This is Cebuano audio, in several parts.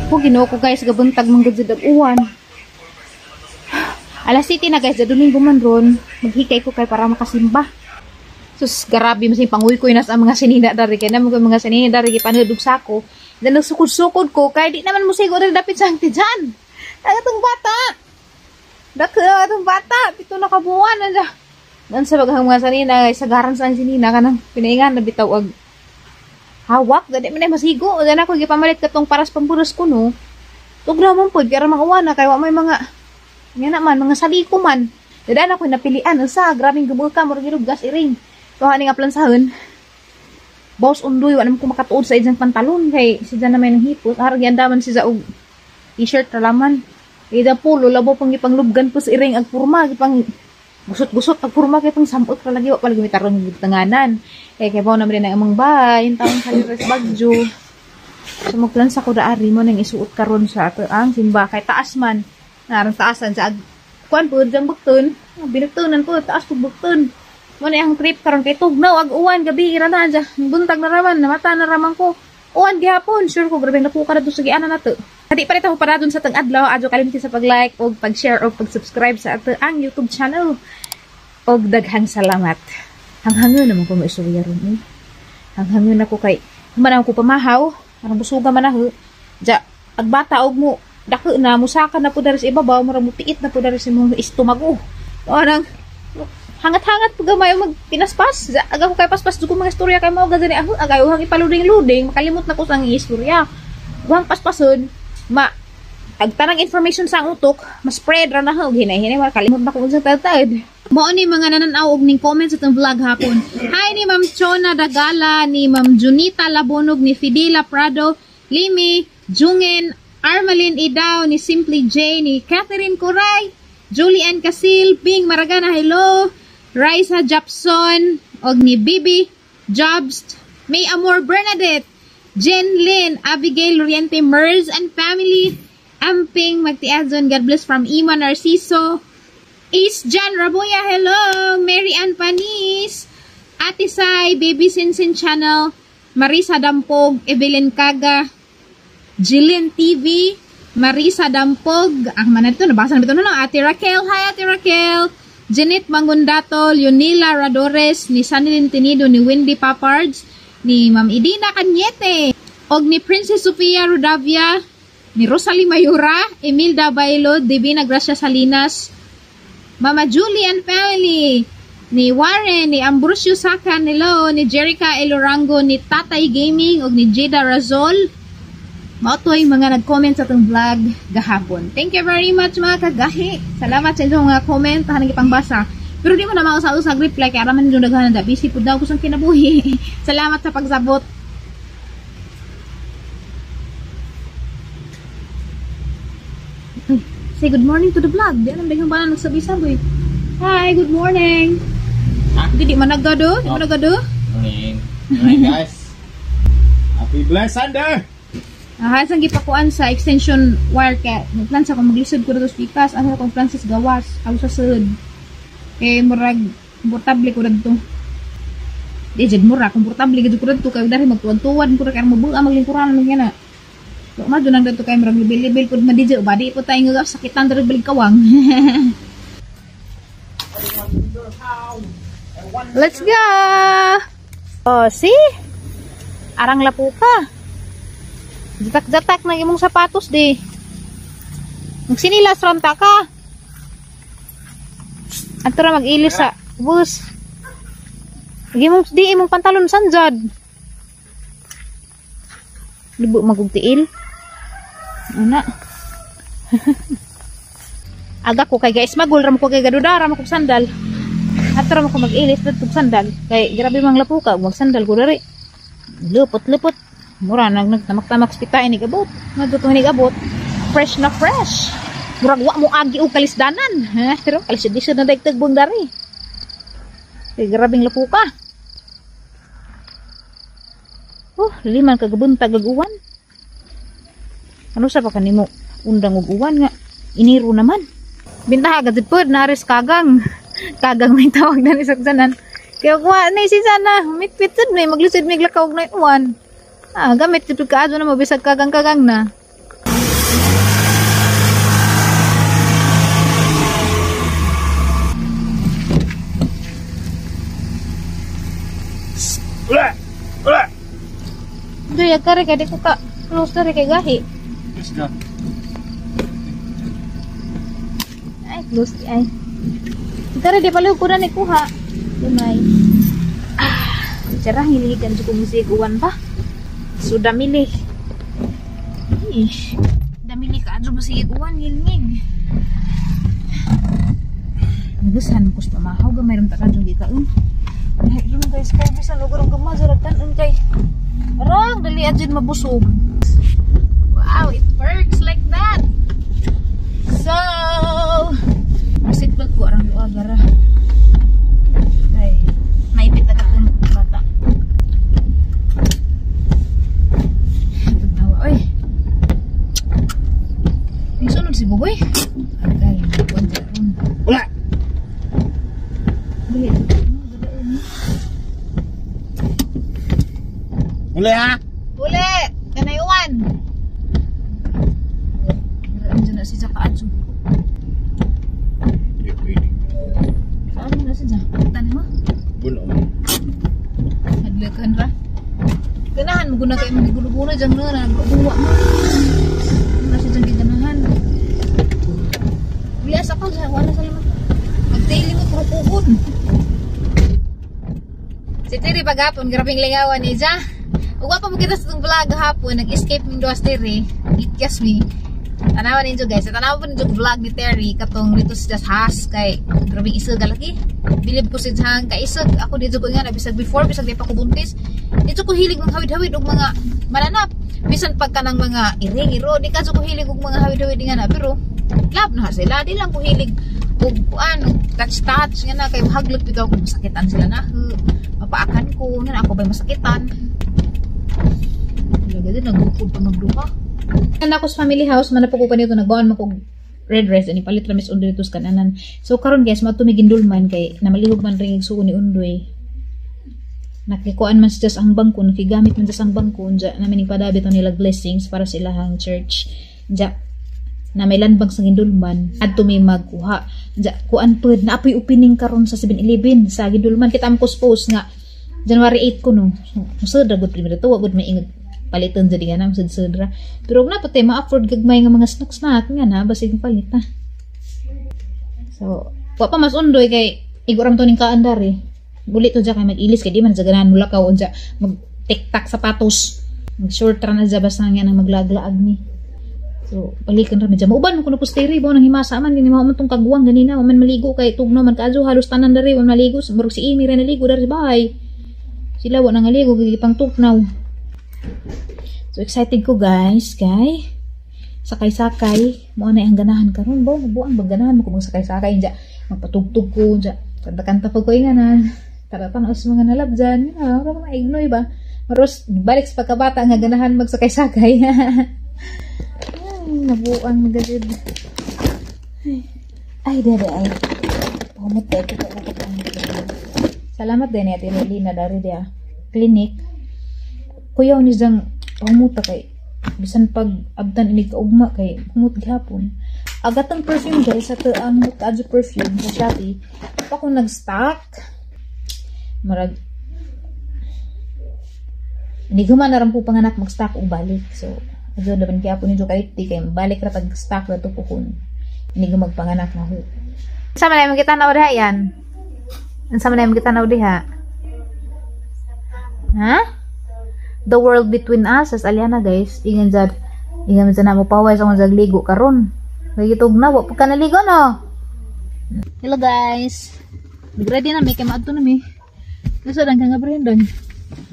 Po Ginoo ko guys, gabuntag man gud jud ang uwan. Alas 7 na guys, sa Domingo man ron, maghikay ko kay para makasimba. Sus, grabe mas panguy ko nas ang mga sinina dari kay namo mga sinina dari gipanudog sako. Dan nagsukod-sukod ko kay di naman mo sigo diri dapit sa tiyan. Atong bata. Dako atong bata, 7 na ka buwan na. Dan sa baghang mga sanina guys, sagaran sa sinina kanang pinaingan na bitaw og hawak, dali man ay masigo. Dan ako gipamalit katong paras pamburos ko no. Tugnaw man pod kay makuha na kay wa may mga nga naman mga saliko man. Dadan ako napilian usa grabing gubol ka murag gas iring. Tuha ni nga plansahon. Boss undoy wa naman ko makatuod sa iyang pantalon kay siya na may nang hipos. Arag giandaman siya og t-shirt ra laman. Ida polo labo pang gipanglubgan po sa iring ag porma gipang gusot-gusot ag porma kay pang samot ra lagi wa pa lagi mitarong tanganan. Kay kay bawo naman din ang among bahay, yung taong sa Bagyo. So magplansa ko daari mo nang isuot karon sa ato ang simba kay taas man. Narang taasan sa kuan pud ang bukton, binuktonan po taas pud bukton. Mo na ang trip karon kay tugnaw ag uwan gabi ira na dya. Buntag na raman, namata na raman ko. Uwan gihapon, sure ko grabe napuka na to sa gianan nato. Hadi pa rin para dun sa tang adlaw, adyo kalimti sa pag-like og pag-share og pag-subscribe sa ato ang YouTube channel. Og daghang salamat. Hanghangon naman ko maistorya ron eh. Hanghangon ako kay human ako pamahaw, parang busuga man ako. Ja, agbata og mo dako na musaka na po dari sa ibabaw, murag mutiit na po dari sa imong istomago. Parang hangat-hangat po gamay magpinaspas. Aga ko kay paspas dugo mga istorya kay mao gani ako agay uhang ipaluding-luding, makalimot na ko sa ang istorya. Uhang paspason, ma ag tanang information sa ang utok, ma-spread ra na ho hinay-hinay makalimot na ko unsa taud. Mao ni mga nananaw og ning comments sa atong vlog hapon. Hi ni Ma'am Chona Dagala, ni Ma'am Junita Labonog, ni Fidela Prado, Limi, Jungen, Armalin Idaw, ni Simply J, ni Catherine Coray, Julian Casil, Ping Maragana, hello, Raisa Japson, og ni Bibi Jobs, May Amor Bernadette, Jen Lynn, Abigail Loriente Merz and family, Amping Magtiazon, God bless from Ima Narciso, Ace John Raboya, hello, Mary Ann Panis, Ate Sai, Baby Sinsin Channel, Marisa Dampog, Evelyn Kaga, Jillian TV, Marisa Dampog, ah man ito, nabasa na ito no, Ate Raquel, hi Ate Raquel, Janet Mangundato, Leonila Radores, ni Sanilin Tenido, ni Wendy Papards, ni Ma'am Idina Cañete, og ni Princess Sofia Rodavia, ni Rosalie Mayura, Emilda Bailo, Divina Gracia Salinas, Mama Julie and family, ni Warren, ni Ambrosio Sacan, hello, ni Jerica Elorango, ni Tatay Gaming, og ni Jada Razol. Mao to'y mga nag-comment sa atong vlog gahapon. Thank you very much mga kagahi. Salamat sa inyong mga comment, tahan ipangbasa. Pero di mo na mausa-usag reply kay araman ninyo daghan na busy pud daw ko sa kinabuhi. Salamat sa pagsabot. Ay, say good morning to the vlog. Di alam daghang bana nagsabi-sabi. Hi, good morning. Ha? Di man nagado, di man nagado. Morning. Morning guys. Happy blessed Sunday. Sang gipakuan sa extension wire kay nagplan sa kung maglisod ko dito sa pikas, ang akong plan sa gawas, aw sa sud. Kay murag komportable ko didto. Di jud mura komportable gid ko didto kay dari magtuwad-tuwad ko ra kay mabuang maglingkuran ano na. So ma nang didto kay murag libil-libil pud man di ba di po tayo nga sakitan diri balik kawang. Let's go. Oh, see? Arang lapuka. Jatak-jatak na imong sapatos di. Magsinilas ron ta ka. Anto ra mag-ilis sa bus. Di imong pantalon sanjad. Libo magugtiil. Ana. Aga ko kay guys magul ra mo ko kay gadudara mo kog sandal. Ato ra mo ko mag-ilis dadto sandal. Kay grabe mang lapuka magsandal ko diri. Lupot-lupot. Mura nag nagtamak-tamak sa pita ini gabot. Ngadto ini gabot. Fresh na fresh. Murag wa mo agi og kalisdanan. Ha, pero kalisod-lisod na daig tagbong dari. Kay grabing lapuka. Oh, liman kagabuntag og uwan. Ano sa pa kanimo undang og uwan nga iniro naman. Bintaha gad pod naris kagang. Kagang may tawag na ni saksanan. Kaya kuha na si sana, mitpit sad may maglisod mig lakaw og na uwan. Ah, gamit jud kaadto na mabisag kagang-kagang na. Ula! Ula! Doy, agkari kay di ko ka close dari kay gahi. Let's go. Ay, close di ay. Agkari di palihog ko na ni kuha. Gamay. Ah, tsara hiligan jud ko musig uwan pa. Sudah milih. Ish. Damili ka adto musig uwan ngilngig. Nagusan ko sa pamahaw gamay ram ta kadtong gikaon. Ay, ron guys, kay bisan og rong gamay sa tan kay. Arang dali adjud mabusog. Wow, it works like that. So, seatbelt ko arang luag ara. Ay, naipit na katong bata. Pagtawa, oy. Ang sunod si Bugoy. Agay, kuan sa ron. Ula! Dali. Uli ha! Uli! Kanayuan! Andiyan na si Jaka Adjo. Hindi pwede. Saan mo na si Jaka? Tanin mo? Bulo. Hadlakan ra. Ganahan mo guna kayo magigulo-gulo dyan na nagbuwa mo. Ano na siya dyan giganahan. Uli asa ka dyan. Wala sa lima. Mag-daily mo puro. Si Terry paghapon, grabing lingawan ni Ja. Ug wa pa mo kita sa itong vlog hapon, nag-escape ming duwas Terry. Ityas mi. Tanawan ninyo guys, tanawan po ninyo vlog ni Terry katong dito sa Has kay grabing isog lagi. Bilib ko si Jang kay isog ako dito ko nga na bisag before bisag di pa ko buntis. Dito ko hilig ng hawid-hawid og mga mananap. Bisan pagka ng mga iring-iro, di ka ko hilig og mga hawid-hawid nga na pero love na sila, di lang ko hilig og kuan, touch-touch nga na kay mahaglot bitaw kung masakitan sila na. Mapaakan ko, nga na ako ba'y masakitan. Lagi din nagukod pa magduha. Ako sa family house, manapok ko kanito nagbaon mo kog red rice ani palit ra mis Undoy dito sa kananan. So karon guys, mo tumigin dulman kay namalihog man ring igsuon ni Undoy. Nakikuan man siya sa ang bangko, nakigamit man siya sa ang bangko unja namin ipadabit ang nila blessings para sa ilahang church. Unja na may landbang sa gindulman adto may magkuha. Unja kuan pud na apoy opening karon sa 7-Eleven sa gindulman kita am post nga January 8 ko no. So, musud ra gud primero to, wa gud may ingot paliton jud nga na musud ra. Pero og napatay ma-afford gagmay nga mga snack snack nga na basig palit na. So, wa pa mas Undoy kay iguram to ning kaandar eh. Bulit to dya kay mag-ilis kay di man sa ganahan mulakaw unja mag tik-tak sapatos. Mag short ra na dya basta nga nang maglaglaag ni. So, balikan ra medyo mauban mo kuno posteri ba nang himasa man gani mao man tong kagwang ganina wa man maligo kay tugno man kaadyo halos tanan diri wa man maligo murag si Amy ra naligo diri sa bahay. Sila wa nang naligo gigipang tugnaw. So excited ko guys kay sakay-sakay mo na ang ganahan karon ba buang ba ganahan mo kung magsakay-sakay unja magpatugtog ko unja kanta-kanta pa ko inganan. Tara tan os mga nalab dyan, para maignoy ba? Maros balik sa pagkabata nga ganahan magsakay-sakay. Ay, nabuang gajud. Ay, dede ay. Pumot tayo kita. Salamat din ate Rolina dari dia clinic. Kuyaw ni Zang pumuta kay bisan pag abdan ini kaugma kay humot gihapon. Agatang perfume guys sa ang adyo perfume sa Shopee. Pa ko nag-stock. Marag hindi gumana ram po panganak mag-stock og balik. So adyo daban kaya po ninyo kay ti kay balik ra tag stock ra to puhon. Hindi magpanganak na ho. Sa man kita na diha yan. Unsa man kita na diha? Ha? The world between us as Aliana guys. Ingan jad. Ingan jad na mo paway sa akong ligo karon. Kay gitog na wa pa ka naligo no. Hello guys. Nag-ready na mi kay maadto na mi. Kaso dan ka nga Brandon.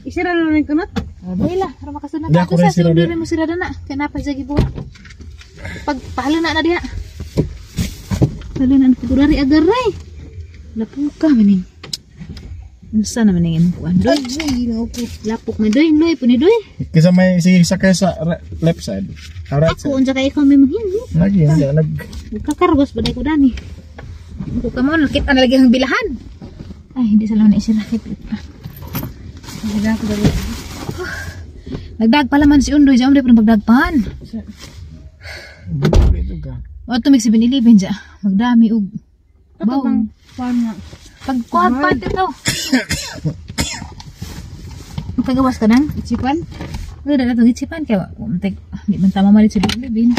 Isira na rin kunot. Dahil lah, para makasunod Di na ako sa rin sira hindi di. mo sira na. Kaya napa siya gibuhat. Pag pahalo na na diha. Pahalo na na dari agaray. Lapuka maning. Unsa naman ning imong kuan? Doy. Lapok ni doy, doy puni doy. Kasi may sige sakay sa left side. Ah, right Ako side. unsa kay ikaw may manghimo. Lagi hindi nag Kakargos ba ko dani? Ko ka mo nakita na lagi ang bilahan. Ay, hindi sila na isira kay pa. Nagdag pala man si Undoy, si Undoy pero pagdagpan. Dito ka. O tumig 7-Eleven dya. Magdami og Kato bang kuan nga. Pagkuha pa dito. Kagawas ka nang? Ichipan? Wala na itong ichipan. Kaya, di man tama malit sa bilibin.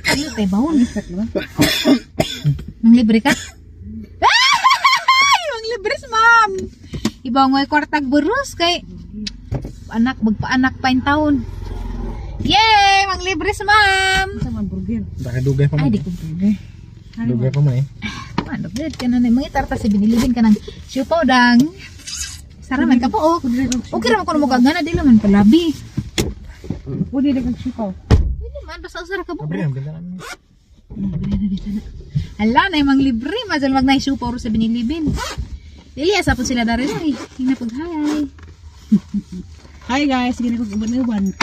Ano tayo baon? Nang libre ka? Ay! Mang libre si ma'am! Ibaw ngo'y kwartag burus kay anak, magpaanak pa in taon. Yay! Mang libre si ma'am! Sa man burger. Dugay pa Ay, man. di ko burger. Dugay pa man eh. Ano, bread ka na na. Mga tarta sa binilibin ka ng siupaw dang. Sara man ka po, oh. Okay raman ko na mukha di naman palabi. Pwede na kang siupaw. Pwede man, basta usara ka po. Abre, ang ganda namin. Ala, na yung mga libre. Mazal mag na siupaw sa binilibin. Dili, asa po sila dari rin. Hinapag-hi. Hi guys, gini ko uban-uban.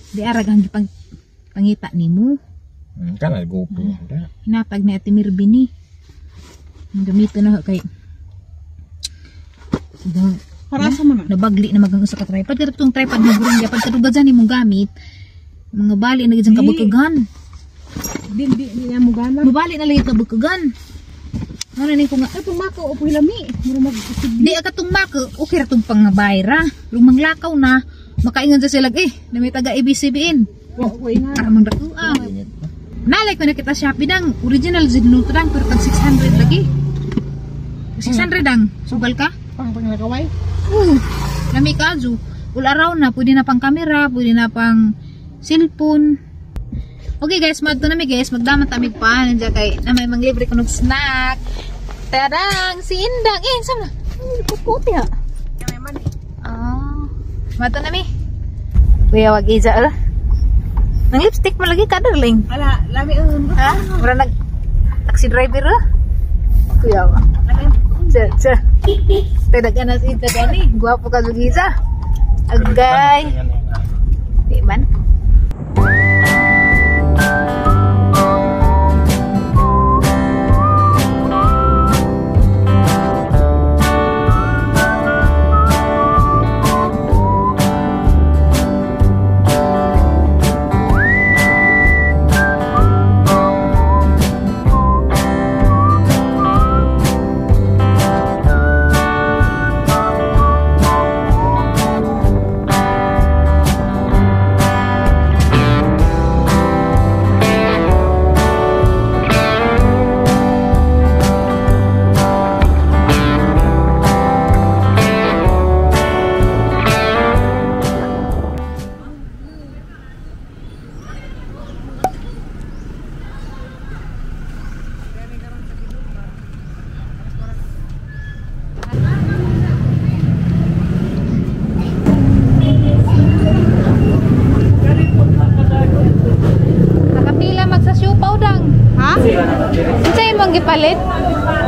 Di arag ang gipang pangita nimo. Kana GoPro. Hinatag ni Ate Mirbini. Ang gamito na kay para sa man. Nabagli na magang usa ka tripod. Kadto tong tripod na gurong gyapon kadugad dyan imong gamit. Mga bali na gid kabukagan. Di na mo gana. Mabali na lang kabukagan. Ano ni ko nga Ay pumako o lami. Mura mag di ka tong mako, okay ra tong pangabayra. Lumanglakaw na makaingon sa sila eh, na may taga ABCBN. Wa ko inga. Para mang dako ah. Nalay ko na kita Shopee dang original zidnuto dang pero tag 600 lagi. 600 dang sugal ka? Pang panglakaway. Lami ka ju. Ul araw na pwede na pang camera, pwede na pang cellphone. Okay guys, madto na mi guys, magdaman tamig pa nandiyan kay na may manglibre ko nog snack. Tarang si Indang eh sama. Puti ha. Ah. Madto na mi. Kuya wag iza ala. Nang lipstick mo lagi ka darling. Ala, lami ang Ha? Mura nag taxi driver ah. Kuya wa. Tsa tsa. Pedag na si Ita gani. Guwapo ka jud isa. Agay. Di man. Nakapila magsa-siupaw dang. Ha? Unsay imong gipalit?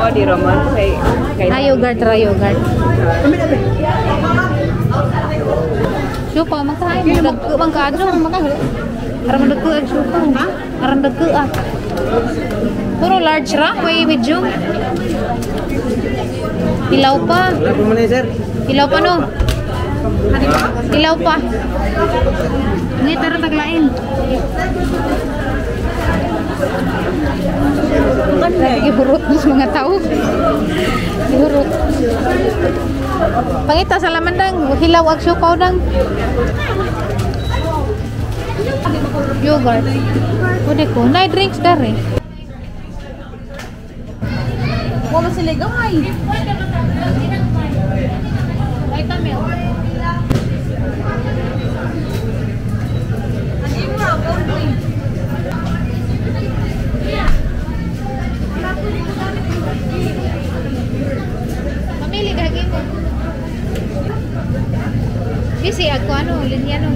O, di Roman. Kay, Ah, yogurt ra yogurt. Siupaw magkain mo dagko man kaadto. Aron dagko ang siupaw. Ha? Aron dagko ah. Puro large ra, way medium. Hilaw pa. Hilaw pa no. Hilaw pa. Hindi tara taglain. Gihurot sa mga tao. Gihurot. Pangita sa laman dang hilaw ag siupaw dang. Yogurt. Pwede ko. Nay drinks dare. Wa man sila gamay. Vitamilk. Pamili gagi mo. Busy ako ano, linya no.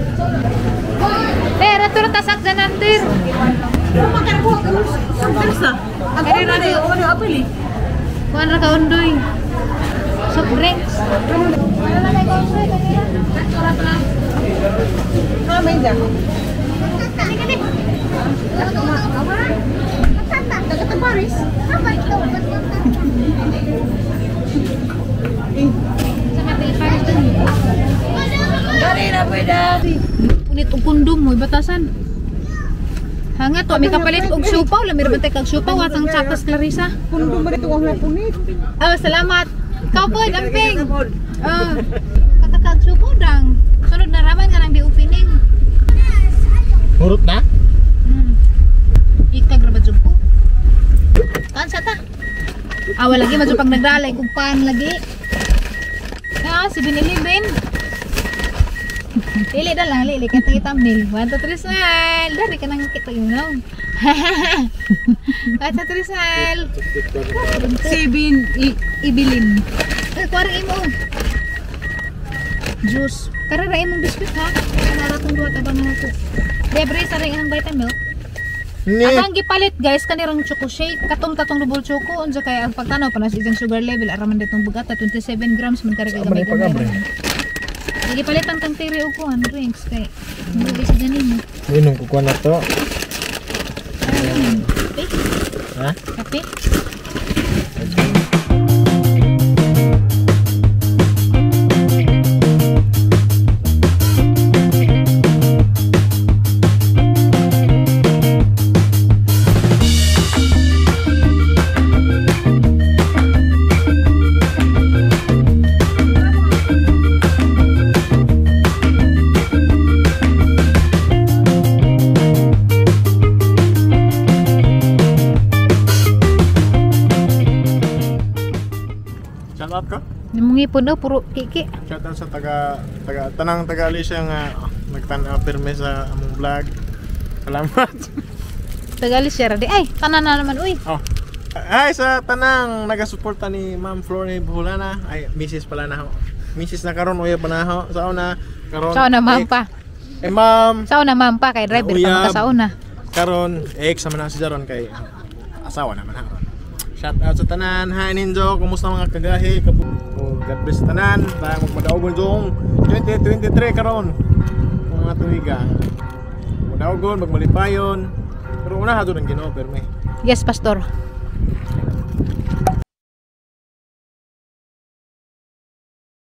Pero turo tasak nandir. Kuan ra ka undoy. Soft drinks. Punit og kondom mo batasan. Hanga to mi kapalit og siupaw, lami ra bantay kag siupaw atang chatas Clarissa. Kondom ba dito ang punit? Oh, salamat. Ikaw po, amping. Oh. Ikag sukudang. Sunod na raman ka nang di opening. Hurot na? Ikag ra ba jud ko? Kansa ta? Awa lagi madyo pag nagdalay kung pan lagi. Ah, si Binilibin. Lili na lang, lili. Kaya tayo thumbnail. 1, 2, 3, smile. Dari ka nang kita yung no. 1, 2, 3, smile. Si Bin Ibilin. Ay, kuwari imo. Juice. Karara imong biscuit ha. Kanara tong duha tabang na to. Debre sa ring ang Vitamilk. Ni. At ang gipalit guys kanirang choco shake katong tatong double choco unsa kay ang pagtanaw pa na sa isang sugar level araman ditong bugata 27 grams man kare Saan man gamay ipag-abre? gamay. Gipalitan kang tiri og kuan drinks kay hindi sa ganin mo. Inom ko kuha na to. Kape? Ha? Kape? Shout out ko? Nimong ipon oh, puro kiki. Shout out sa taga taga tanang taga Alicia nga nagtan-aw pirmi sa among vlog. Salamat. Tagalis siya ra di. Ay, tanan na naman uy. Oh. Ay sa tanang nagasuporta ni Ma'am Florne Buholana, ay Mrs. pala na ho. Mrs. na karon uya pa na ho. Sa una karon. Sa una ma'am pa. Eh ma'am, Sa una ma'am pa kay driver pa Uyab. maka sa una. Karon ex naman na si Jaron kay asawa naman ha. Shout out sa tanan. Hi Ninjo, kumusta mga kagahi? Oh, God bless sa tanan. Tayo magmadaogon dong 2023 karon. Kung mga tuwiga. Madaogon, magmalipayon. Pero una hadto ng Ginoo perme. Yes, pastor.